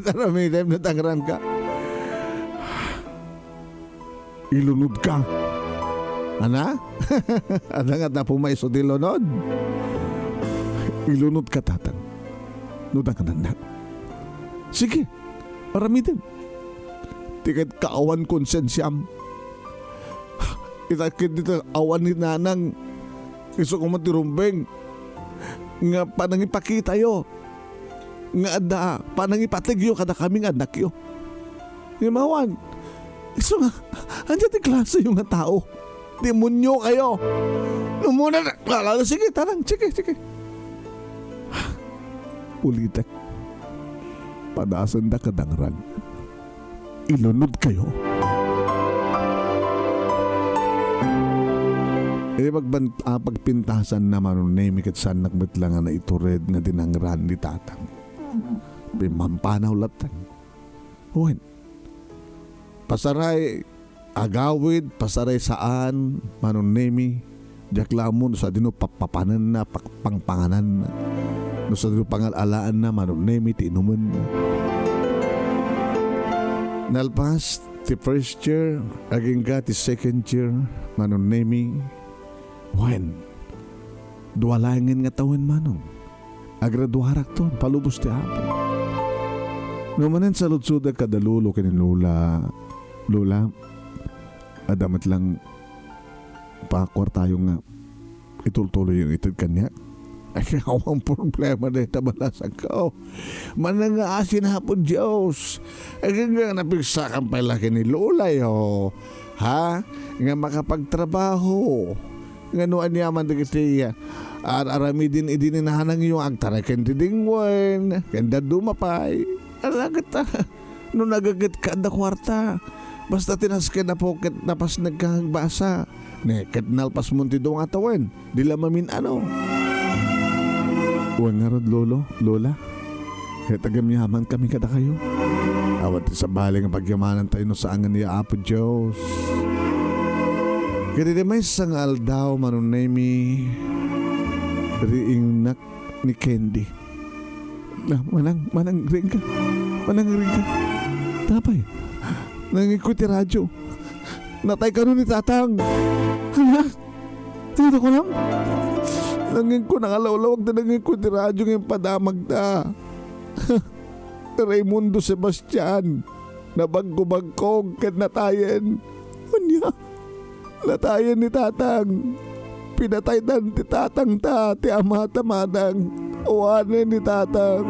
Aramidem no dangranka. Ilunodka. Ana? Adda nga tapo maiso ti lunod. Ilunodka, Tatang. No dangrannak. Sige, aramidem. Ti ket kaawan konsensiam. Ita ket dita awan ni nanang. Isu koma ti rumbeng nga panangipakitayo nga adda panangipategyo kadakami nga annakyo. Ngem awan, isu nga, ania ti klaseyo nga tao? Demoniokayo. Umuna na, ala, sige, tarang, sige, sige. Ulitek, padasenda kadangran. Ilunodkayo. Iti pagban-, ah, pagpintasan na Manong Nemi ket saannak met la nga naitured nga dinangran ni Tatang. Pimpampanaw latta. Wen, pasaray agawid, pasaray saan, Manong Nemi, diak la ammo no sadino pappapanenna, pak-, pangpangananna, no sadino pangal-alaanna, Manong Nemi, ti inumenna. Nalpas ti first year, agingga ti second year, Manong Nemi, wen, dua laengen nga tawen, Manong. Agraduarakton, palubos ti Apo. No manen saludsodek kada lolo ken ni lola, "Lola, adda met lang pakuartayo nga itultuloyyo nga ited kaniak?" Ay, awan problema dayta, balasangko. Manangngaasi na Apo Dios. Ay, nga napigsakan pay la ken ni lolayo. Ha? Nga makapagtrabaho. Nga no aniaman dagiti, ah, ar-aramiden idi ni nanangyo nga agtaray ken didingwen, ken dadduma pay. Ala ket, ah, No nagaget ka adda kuarta, basta ti nasken a pocket napasnekka nga agbasa. Ne, ket nalpasmon ti dua nga tawen, di la mamin-ano. Wen ngarud, Lolo, Lola, ket agyamyaman kami kadakayo. Awan ti sabali nga pagyamanantayo no saan nga ni Apo Dios. Ket iti maysa nga aldaw, Manong Nemi, riingnak ni Candy. Na, manang, manang, ring ka. Manang, ring ka. Tapay. Nangikko ti radyo. Natay kano ni Tatang. Hala? Dito ko lang? Nangikko, nakalawlawag ta nangikko ti radyo nga impadamag ta. Raymundo Sebastian. Nabagko-bagkog ket natayen. Ania? Natayen ni Tatang. Pinataydan ti tatangta, ti amata, manang. Awanen ni Tatang.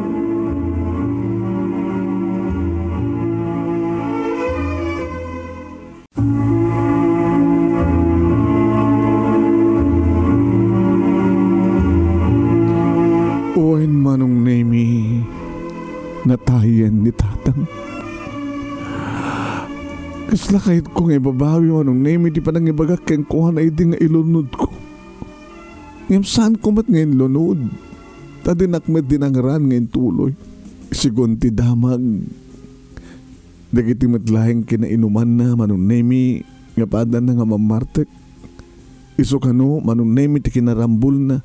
Wen, Manong Nemi, natayen ni Tatang. Kasla kayatko nga ibabawi, Manong Nemi, ti panangibagak kenkuana idi nga ilunodko. Ngem saanko met nga inlunod, ta dinak met dinangran nga intuloy. Segun ti damag dagiti met laeng kinainumanna, Manong Nemi, nga padanna nga mammartek. Isu kano, Manong Nemi, ti kinarambulna.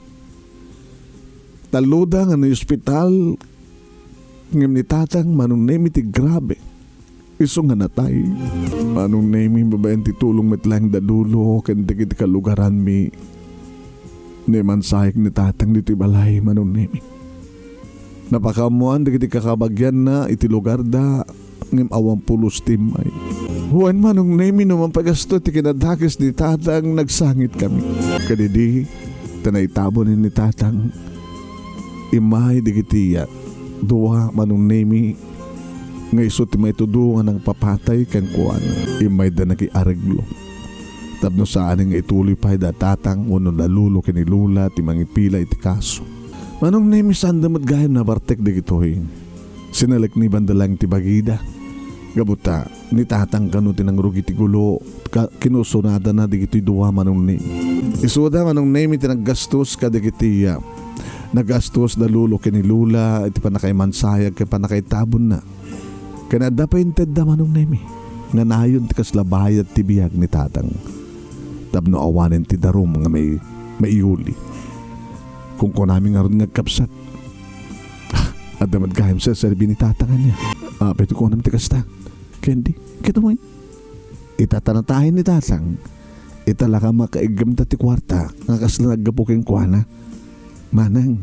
Talloda nga naospital, ngem ni Tatang, Manong Nemi, ti grabe. Isu nga natay. Manong Nemi, babaen ti tulong met laeng da Lolo ken dagiti kalugaranmi. Naimansayek ni Tatang ditoy balay, Manong Nemi. Napakaammoan dagiti kakabagianna iti lugarda, ngem awan pulos ti immay. Wen, Manong Nemi, no mapagasto ti kinadakes ni Tatang, nagsangit kami. Kadidi, ta naitabon ni Tatang. Immay dagiti dua, Manong Nemi, nga isu ti maitudo nga nangpapatay kenkuana. Immayda nakiareglo. Tapno saanen nga ituloy pay da Tatang wenno da Lolo ken ni Lola ti mangipila iti kaso. Manong Nemi, saanda met gayam nabartek dagitoy. Sinaleknibanda laeng ti bagida. Gapu ta, ni Tatang kano ti nangrugi ti gulo, ka-, kinusuradana dagitoy dua, Manong Nemi. Isuda, Manong Nemi, ti naggastos kadagiti, ah, nagastos da Lolo ken ni Lola iti pannakaimansayag ken pannakaitabonna. Ken adda pay intedda, Manong Nemi, nga nayon ti kasla bayad ti biag ni Tatang. Tapno awanen ti darum nga may, maiyuli. Kunkunami ngarud nga agkabsat, adda met gayam serserbi ni Tatang ania. Apay ti kunam ti kasta? Candy, ket wen, ita ta natayen ni Tatang, ita la ka makaiggemta ti kuarta nga kasla naggapu kenkuana. Manang,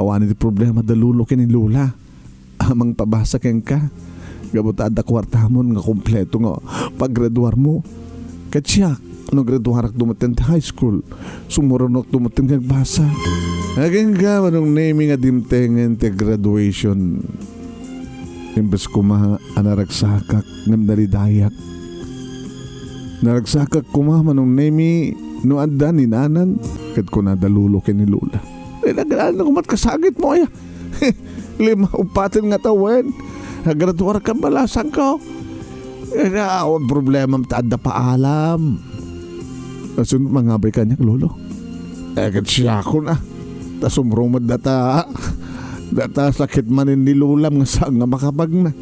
awanen ti problema da Lolo ken ni Lola. Amang pabasa kenka. Gapu ta adda kuartamon nga kompleto nga paggraduarmo. Ket siak, no graduarak dumaten ti high school, sumuronok dumaten nga agbasa. Agingga, Manong Nemi, nga dimtengen ti graduation. Imbes koma a naragsakak, ngem nalidayak. Naragsakak koma, Manong Nemi, no adda ni Nanang, ket kuna da Lolo ken ni Lola. Eh, nag-, ano ko mat kasagit mo, aya? Lima, upaten nga tawen. Nagraduar ka, balasang ko. Eh, na, awan problema, ta adda paalam. Asun mangabay kaniak, Lolo? Eh, ket siakon, ah. Ta sumrumod data, data sakit manen ni Lolam nga saan nga makapagna.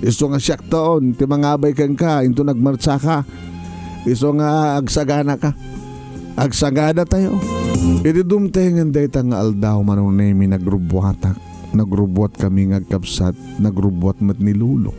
Isu nga siak taon, ti mangabay kenka, into nagmarsa ka. Isu nga agsagana ka. Agsagana tayo. Iti dumtengen dayta nga aldaw, Manong Nemi, nagrubbuatak. Nagrubbuat kami nga agkabsat, nagrubbuat met ni Lolo.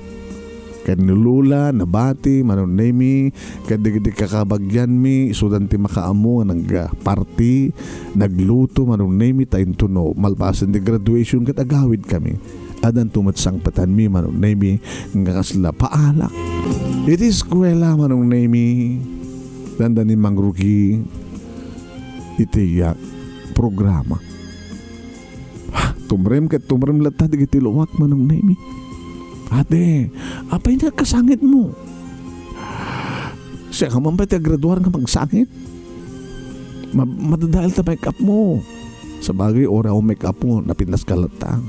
Ken ni Lola, nabati, Manong Nemi, ket dagiti kakabagianmi, isudan ti makaammo nga nagparti, nagluto, Manong Nemi, ta intono, malpasen ti graduation ket agawid kami. Adanto met sangpetanmi, Manong Nemi, nga kasla paalak. Iti eskuela, Manong Nemi, dandani mangrugi iti, ah, programa. Tumrem ket tumrem latta dagiti luak, Manong Nemi. Ate, apay nga kasangit mo? Siak man pay ti agraduar nga magsangit. Ma-, madadael ta make up mo. Sabagay, uray awan make up mo, napintas ka latta.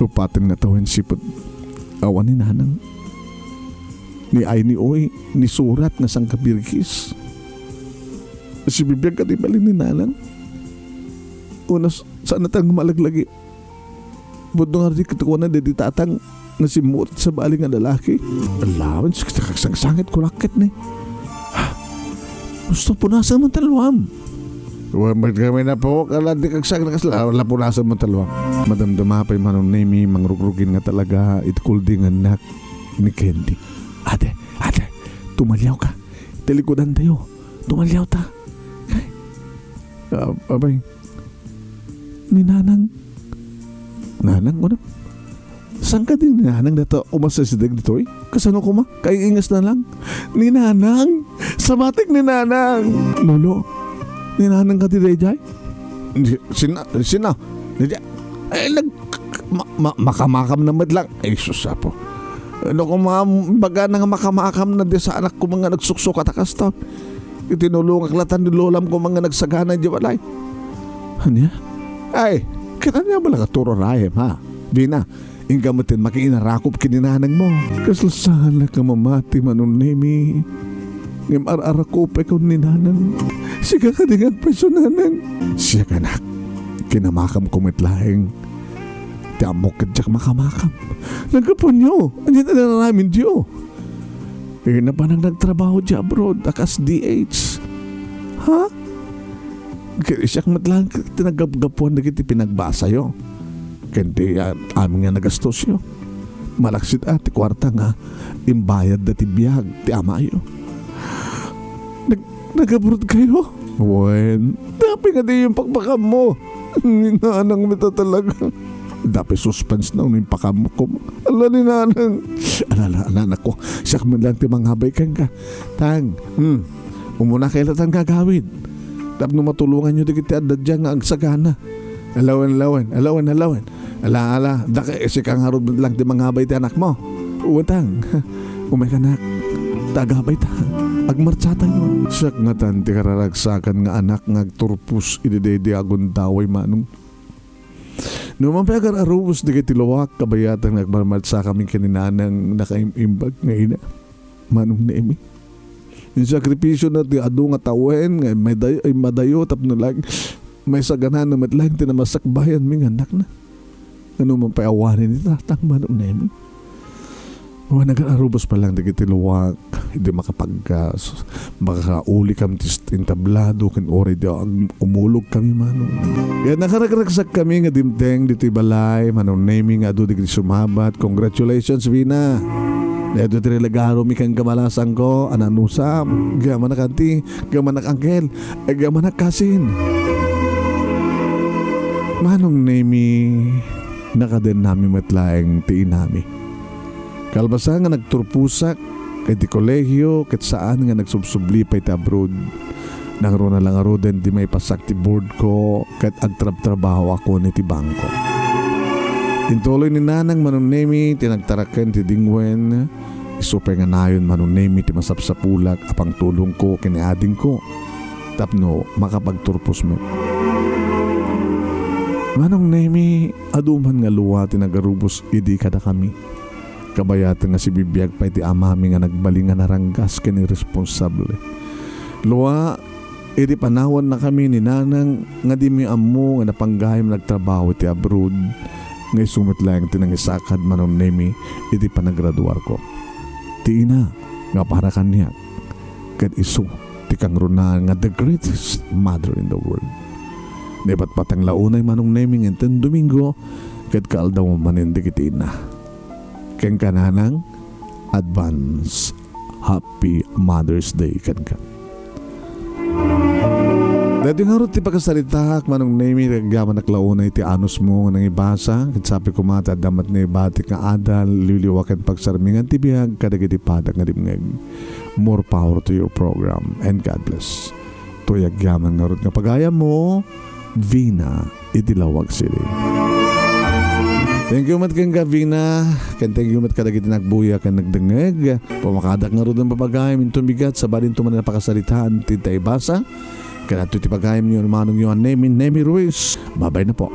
Papaten nga tawen sipud awan ni Nanang. Ni ay ni oy, ni surat nga sangkabirgis. Sibibiag kadi balin ni Nanang. Unas, saan na tan nga malaglagi. Budno nga di katukuanan daydi tatang nga simmuot sa bali nga lalaki. Alawen, sakit kagsangsangit ko lakit ni. Gusto punasan mo taluam. Wa, magkami na po, kala di kagsang na kasla, wala punasan mo taluam. Madamdama pay Manong Nemi, mangrugrugin nga talaga, iti kuldingannak ni Candy. Ate, ate, tumaliaw ka. Talikudan tayo. Tumaliaw ta. Ay. Ah, abay. Ni Nanang. Nanang, ano? Saan ka din ni Nanang data umasideg ditoy? Kasano kuma? Kaiingas na lang. Ni Nanang! Sa matik ni Nanang! Lolo, ni Nanang ka ti dayjay? Di, sina, sina? Di, eh, nag, ma, ma, makamakam na met lang. Ay, sus, apo. Ano kuma, baga na nga makamakam na di sa anak ko mga nagsuksok at akaston. Itinulongak latan ni lolam ko mga nagsagana di balay. Ania? Ay, ket ania bala nga turo raem, ha? Vina, inka met makiinarakop ken ni Nanang mo. Kasla saan nga mamati, Manong Nemi. Ngem ar-arakop ken ni Nanang. Sika kadi nga agpayso, Nanang. Siak, anak. Kinamakam ko met laeng. Ti ammok ket diak makamakam. Naggapuanyo. Ania ti nararamidyo? Eh, napanak nagtrabaho di abroad, a kas D H. Ha? K-, siak met lang ti naggapgapuan dagiti pinagbasayo. Ken ti, ah, amin nga nagastosyo. Malaksid, ah, ti kuarta nga imbayad da ti biag ti amayo. Nag-, nag-abroad kayo? Wen, dapi nga di yung pakpakammo. Ni Nanang mi ta talaga. Dapi suspense na uno yung pakamkom. Ala ni Nanang. Ala, ala, ala, anak ko. Siak man lang ti mangabay kenka. Tang, hmm, umuna kayo latan nga agawid. Tapno matulungan nyo dagiti adda dia nga agsagana. Alawen, alawen, alawen, alawen. Ala, ala, daka, eh, sika ngarud lang ti mangabay ti anak mo. Uwatang, umay ka, anak. Tagabay ta. Agmartsa tayo. Siak nga tan ti kararagsakan nga anak nga agturpos idi daydi agundaway, Manong. No man pay agar-arubos dagiti luak, kabayatan nga agmarmartsa kami ken ni Nanang nakaim-imbag nga ina, Manong Nemi. Insakripisyo na ti adu nga tawen nga madayo, ay madayo tapno lang maisagana na met lang ti namasakbayan mi nga annakna. Ano man pay awanen ni tatang, Manong Nemi? Wen, agar-arubos pa lang dagiti luak, idi makapagkas, makakauli kam ti entablado, ken uray di ag-, umulog kami, Manong. Ket nakaragragsak kami nga dimteng ditoy balay, Manong Nemi, nga adu dagiti sumabat. Congratulations, Vina. Daytoy ti regalo mi ken kamalasangko, ananusam, gamanak anti, gamanak angkel, gamanak kasin. Manong Nemi, nakaden nami met laeng ti inami. Kalpasan nga nagturposak iti kolegio ket saan nga nagsubsubli pay ti abroad. Nangruna la ngaruden ti maipasak ti board ko ket agtrabtrabaho ako iti bangko. Intuloy ni Nanang, Manong Nemi, ti nagtaraken ti dingwen, isu pay nga nayon, Manong Nemi, ti masapsapulak a pangtulongko ken ni adingko tapno makapagturpos met. Manong Nemi, adu man nga lua ti nagarubos idi kadakami. Kabayatan nga sibibiag pay ti amami nga nagbalin nga naranggas ken irresponsable. Lua, idi panawannakami ni Nanang nga dimi ammo nga napanggayam nagtrabaho iti abroad, nga isu met laeng ti nangisakad, Manong Nemi, iti panagraduarko. Ti ina nga para kaniak, ket isu ti kangrunaan nga the greatest mother in the world. Naipatpatang la unay, Manong Nemi, nga inton Domingo, ket kaaldaw manen dagiti ina. Kenka, Nanang, advance Happy Mother's Day kenka. Daytoy ngarud ti pakasaritaak, Manong Nemi, agyamanak la unay ti anusmo nga nangibasa, ket sapay koma ta adda met naibatik nga adal, liwliwa ken pagsarmingan ti biag kadagiti padak nga dimngeg. More power to your program, and God bless. Toy agyaman ngarud nga pagayammo, Vina, iti Laoag City. Thank you met kenka, Vina, ken thank you met kadagiti nagbuya ken nagdengngeg. Pamakadak ngarud nga pagayam inton bigat, sabali inton manen a pakasaritaan ti inta ibasa. Ken adtoy ti pagayamyo, manongyo a Nemi, Nemi Ruiz. Babay na po.